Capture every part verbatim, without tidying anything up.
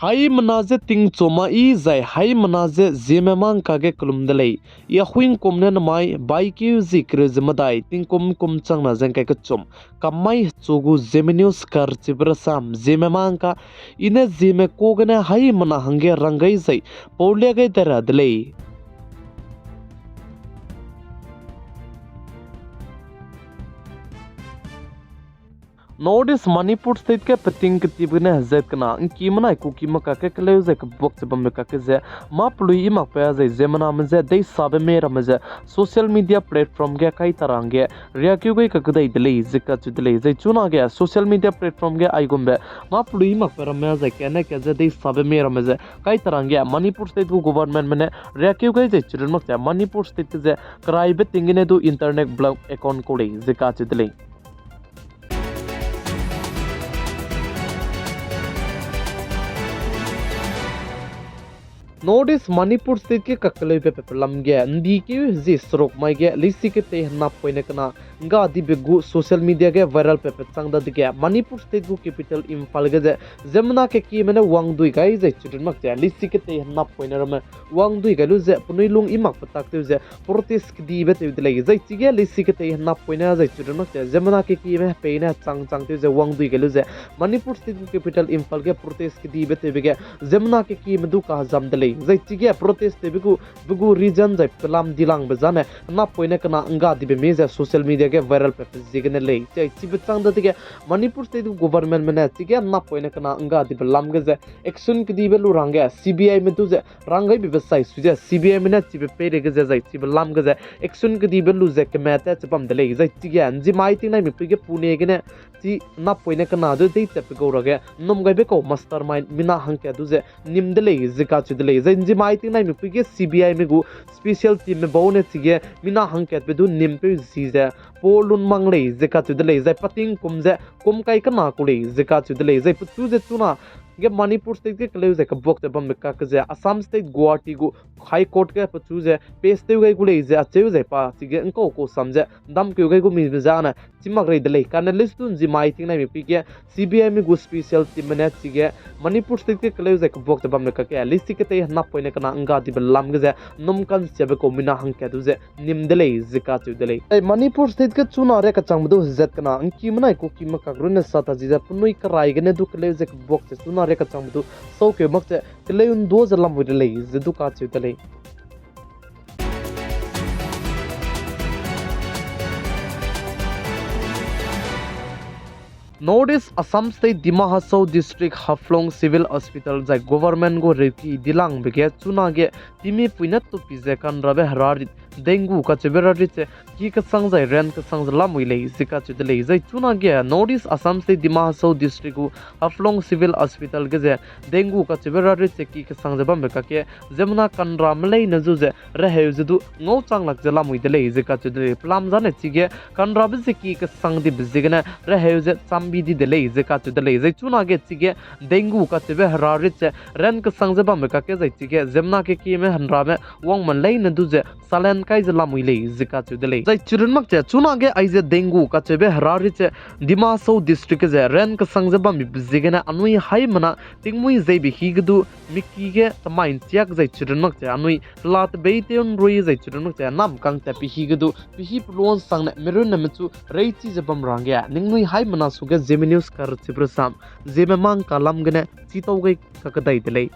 Haimena je tingchu ma i zai haimena je Zeme mangka ge kelum de lei. I Ahuingkum ne namai baikeu zi kereu ze medai tingkum kum changna ze ngkai kechum, kammai hechu gu Zeme News karchibe rasam Zeme mangka, i ne Zeme ka gene haimena hangge rang gai zai paulia gai de ra de lei. North East Manipur State ge peting ketibe gene hezat kena, ngki menai kuki mekak ge keleu zai kebuak ze bambe kak ge ze, mâ pelui i makbe zai ziemmename je deisabe mei ramme ze social media platform ge kaita ra hangge riakeu gai kakedai de lei ze kacheu de lei. Zai chunage social media platform ge aigumbe mâ pelui i makbe ramme zai kane kat ze deisabe mei ramme ze kaita ra hangge Manipur State gu governmentme ne riakeu gai zai chirun mak ze Manipur State ge ze keraibe ting gene du internet block account kau lei ze kacheu de lei. North East Manipur State ge kakeleube pepelam ge ndikeu zi seruk mai ge leisi ketei henap poine kena ngga dibe gu social media ge viral pepe chang dadege Manipur State gu capital Imphal ge ze ziemmena kekieme ne wangdui gai zai chirun mak ze leisi ketei henap poine ramme wangdui gai lu ze penui lung i mak petak tew ze protest kedibe tew de lei. Zai chige leisi ketei henap poine zai chirun mak ze ziemmena kekieme hepeine chang chang tew ze wangdui gai lu ze Manipur State gu capital Imphal ge protest kedibe tewbe ge ziemmena kekieme du kahezam de lei. Zai chige protest tewbe gu, be gu reason zai pelam dilangbe zane henap poine kena ngga dibe mei ze social media ge viral pepe ziegene lei. Zai chibe chang dadege Manipur State gu governmentme ne chige henap poine kena ngga dibe lam ge ze action kedibe lu ra hangge C B Ime du ze rang gaibe be sai sui ze C B Ime ne chibe peireige ze zai chibe lam ge ze action kedibe lu ze kemete che bam de lei. Zai chige nzimai tingnaimikpui ge Pune gene chi henap poine kena du deitatpe gau rage nnum gaibe kau mastermind mina hangkat du ze nim de lei ze kacheu de lei. Zai nzimai tingnaimikpui ge C B Ime gu special teamme bau ne chige mina hangkatbe du nimpeu zi ze pa lun mang lei ze kacheu de lei. Zai pating kum ze kum kai kena kau lei ze kacheu de lei. Zai pechu ze chuna ge Manipur State ge keleu ze kebuak ze bambe kak ge ze Assam State Guwahati gu High Court ge pechu ze case tew gai gu lei ze acheu zai pa chige ngkau kau sam ze damkeu gai gu mibe zane chimak rei de lei. Kane lestu nzimai tingnaimikpui ge C B Ime gu special teamme ne chige Manipur State ge keleu ze kebuak ze bambe kak ge leisi ketei henap poine kena ngga dibe lam ge ze nnum kansiabe kau mina hangkat du ze nim de lei ze kacheu de lei. Zai Manipur State ge chuna ria kachangbe du hezat kena, ngki menai kuki mekak runne sata zi ze penui kerai gene du keleu ze kebuak ze chuna ria kachangbe du saukeu mak ze keleu ndu ze lamui de lei ze du kacheu de lei. North East Assam State Dima Hasao District Haflong Civil Hospital zai government gu reuki dilangbe ge chuna ge timipui ne tupi ze kanrabe herarit dengue kacheube rarit ze ki kesang zai ran kesang ze lamui lei ze kacheu de lei. Zai chuna ge North East Assam State Dima Hasao District gu Haflong Civil Hospital ge ze dengue kacheube rarit ze ki kesang ze bambe kak ge ziemmena kanrame leine zu ze reheu ze du ngau chang lak ze lamui de lei ze kacheu de lei. Pelam zane chige kanrabe ze ki kesang dibe ziegene reheu ze chambi di de lei ze kacheu de lei. Zai chuna ge chige dengue kacheube herarit ze ran kesang ze bambe kak ge zai chige ziemmena kekieme henrame wangme leine du ze salen kai ze lamui lei ze kacheu de lei. Zai chirun mak ze chuna ge aize dengue kacheube herarit ze Dima Hasao District ge ze ran kesang ze bambe ziegene anui haimena tingmui zeibe hi ge du miki ge temai nchiak zai chirun mak ze anui hela tebei tew nrui zai chirun mak ze namkang tat pehi ge du pehi peluang sangne merunne mechu reichi ze bam ra hangge ningnui haimena suge Zeme News karchibe rasam Zeme mangka lam gene chitau gai kakedai de lei.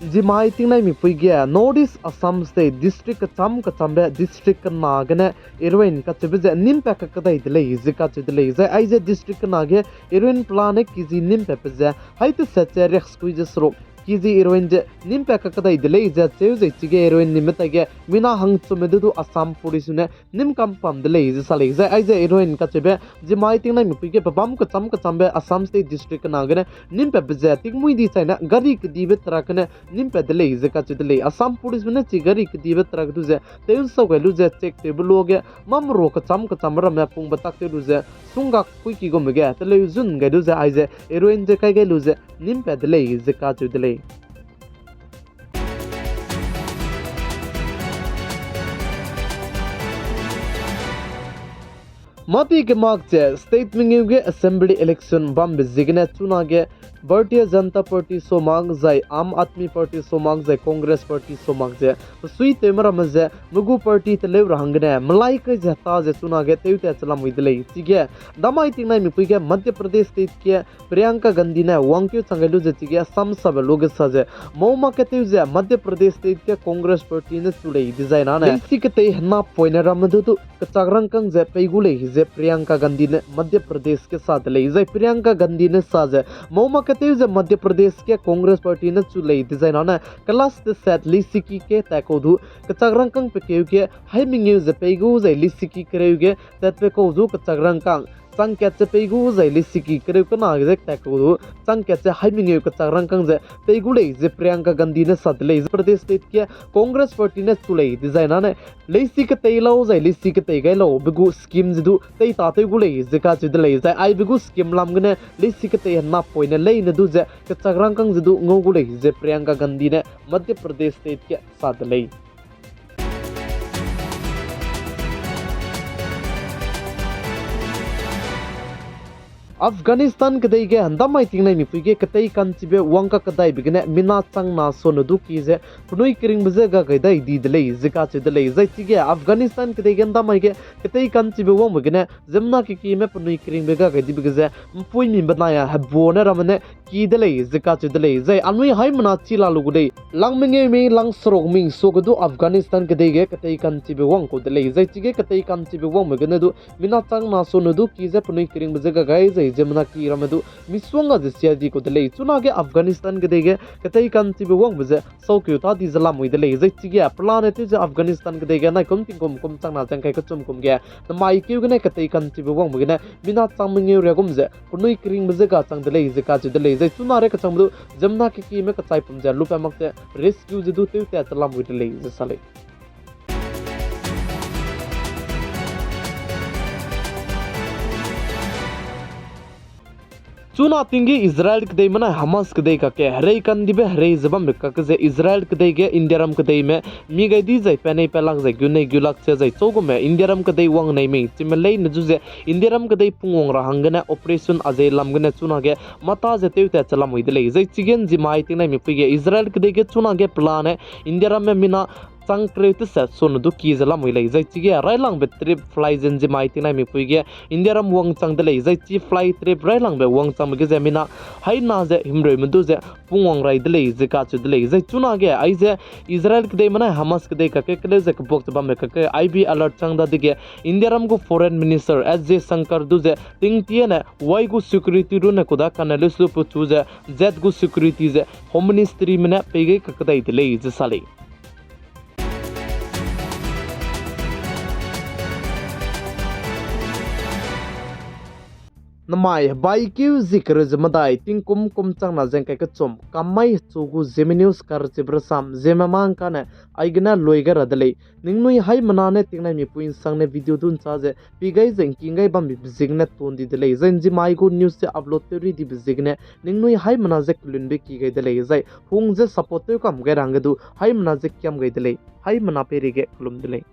Nzimai tingnaimikpui ge North East Assam State district kecham kechambe district kena gene heroin kacheube ze nimpat kakedai de lei ze kacheu de lei. Zai aize district kena ge heroin pelane kg nimpatbe ze hai teset ze riaksekui ze seruk kg heroin ze nimpat kakedai de lei ze cheu zai chige heroin nimme taige mina hangchumme du du Assam Police ne nim kam pam de lei ze sa lei. Zai aize heroin kacheube nzimai tingnaimikpui ge pebam kecham kechambe Assam State district kena gene nimpatbe ze tingmui di chaine gari kedibe truck gene nimpat de lei ze kacheu de lei. Assam Police ne chi gari kedibe truck du ze tew nsau gai lu ze check tewbe luage mamru kecham kechambe ramme pungbe tak tew lu ze sunggak kuiki gumme ge teleu zun gai lu ze aize heroin ze kai gai lu ze nimpat de lei ze kacheu de lei. Mâti kemak ze state mengeu ge assembly election bambe ziegene chunage Bharatiya Janata Party so mak zai Aam Aadmi Party so mak zai Congress Party so mak ze pesuitewme ramme ze me gu party teleu ra hanggene melai kai ze ta ze chunage tewtat che lamui de lei. Chige, damai tingnaimipui ge Madhya Pradesh state ge Priyanka Gandhi ne wangkeu chang gai lu ze chige samsabe luge sa ze, mau mak ketew ze Madhya Pradesh state ge Congress Party ne chu lei dezai nane, leisi ketei henapoine ramme du du kechak rangkâng ze pei gu lei ze Priyanka Gandhi ne Madhya Pradesh ge sa de lei. Zai Priyanka Gandhi ne sa ze, mau mak ketew ze Madhya Pradesh ge Congress Party ne chu lei dezai nane, class teset leisiki ke tat kau du, kechak rangkâng pe keu ge, hai mengeu ze pei gu zai leisiki kereu ge tatpe kau du kechak rangkâng chang kat ze pei gu zai leisiki kereu kena ge ze tat kau du, chang kat ze hai mengeu kechak rangkâng ze pei gu lei ze Priyanka Gandhi ne sa de lei. Zai Pradesh state ge Congress Party ne chu lei dezai nane, leisi ketei lau zai leisi ketei gai lau be gu scheme ze du tei tatew gu lei ze kacheu de lei. Zai aibe gu scheme lam gene leisi ketei henapoine leine du ze kechak rangkâng ze du ngau gu lei ze Priyanka Gandhi ne Madhya Pradesh state ge sa de lei. Afghanistan kedei ge ndamai tingnaimipui ge ketei ka'nchibe wang kakadaibe gene mina chang na sone du ki ze penui keringbe je ga gai dai di de lei ze kacheu de lei. Zai chige Afghanistan kedei ge ndamai ge ketei ka'nchibe wangbe gene ziemmena kekime penui keringbe ga gai dibe ge ze mpuimi benai a hebuane ramme ne ki de lei ze kacheu de lei. Zai anui haimena chi la lu gu lei. Lang mengeu mei, lang seruk mei suage du Afghanistan kedei ge ketei ka'nchibe wang kau de lei. Zai chige ketei ka'nchibe wangbe gene du mina chang na sone du ki ze penui keringbe je ga gai zai ziemmena ki ramme du misuang ga ze sia di kau de lei. Chunage Afghanistan kedei ge ketei ka'nchibe wangbe ze saukeu ta di ze lamui de lei. Zai chige pelane tew ze Afghanistan kedei ge naikum tingkum kum chang na ze ngkai kechum kum ge namai keu gene ketei ka'nchibe wangbe gene mina chang mengeu riagum ze penui keringbe je ga chang de lei ze kacheu de lei. Zai chuna re kechangbe du ziemmena kekime kechaipum ze lupa mak ze rescue ze du tewtat ze lamui de lei ze sa lei. Chuna ting ge Israel kedeime nai Hamas kedei kakge herei ka'ndibe herei ze bambe kakge ze Israel kedei ge Indiaram kedeime mi gai di zai penei pelak zai gunei gulak che zai chaugume Indiaram kedei wang nei mei chime leine du ze Indiaram kedei pungwang ra hanggene operation azei lam gene chunage mata ze tewtat che lamui de lei. Zai chige nzimai tingnaimipui ge Israel kedei ge chunage pelane Indiaramme mina chang kereu teset sone du ki ze lamui lei. Zai chige railangbe trip fly ze nzimai tingnaimipui ge Indiaram wangchang de lei. Zai chi fly trip railangbe wangchangbe ge ze mina haina ze himreume du ze pungwang rai de lei ze kacheu de lei. Zai chunage aize Israel kedeime nai Hamas kedei kakge keleu ze kebuak ze bambe kakge I B alert chang dadege Indiaram gu Foreign Minister S Jaishankar du ze tingtie ne wai gu security runne kuda kane lesu pechu ze zat gu security ze Home Ministryme ne pei gai kakdai de lei ze sa lei. Namai hebaikeu zie kereu ze medai tingkum kum chang na ze ngkai kechum kam mai hechu gu Zeme News karchibe rasam Zeme mangkane aigene lui gai ra de lei. Ningnui haimena ne tingnaimipui nsangne video du nchâ ze pi gai ze ngking gai bambe ziegene ton di de lei. Zai nzimai gu news ze upload tew ri dibe ziegene ningnui haimena je kelunbe ki gai de lei. Zai hung ze support tew kam gai ra hangge du haimena je kiam gai de lei. Haimena peireige kelum de lei.